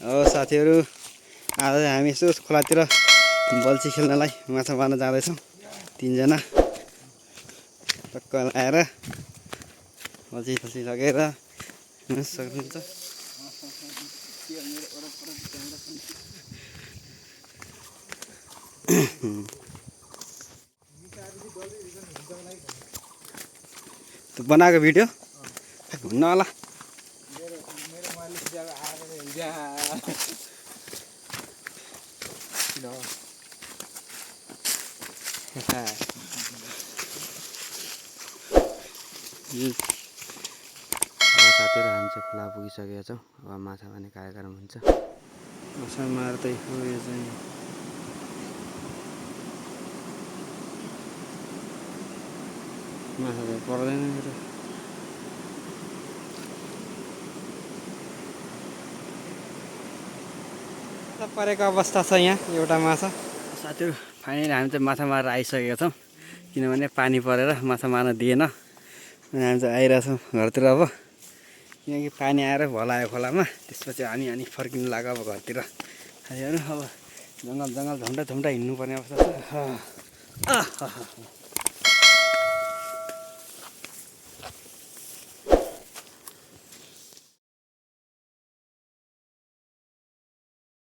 अब साथीहरू आज हामी यसो खोलातिर बल्छी खेल्नलाई माछा मार्न जाँदैछौँ। 3 जना टक्क आएर बल्छी लगेर हेर्न सक्नुहुन्छ। त्यो बनाएको भिडियो हुन्न होला। साथीहरू हामी चाहिँ खोला पुगिसकेका छौँ। अब माछा मार्ने कार्यक्रम हुन्छ। माछा मार्दै हो यो चाहिँ माछा चाहिँ पर्दैन। परेको अवस्था छ यहाँ एउटा माछा। साथीहरू फाइनली हामी चाहिँ माछा मारेर आइसकेका छौँ। किनभने पानी परेर माछा मार्न दिएन। अनि हामी चाहिँ आइरहेछौँ घरतिर अब। किनकि पानी आएर भलायो खोलामा। त्यसपछि हामी फर्किनु लाग्यो अब घरतिर। साथीहरू अब जङ्गल झम्टा हिँड्नु पर्ने अवस्था छ।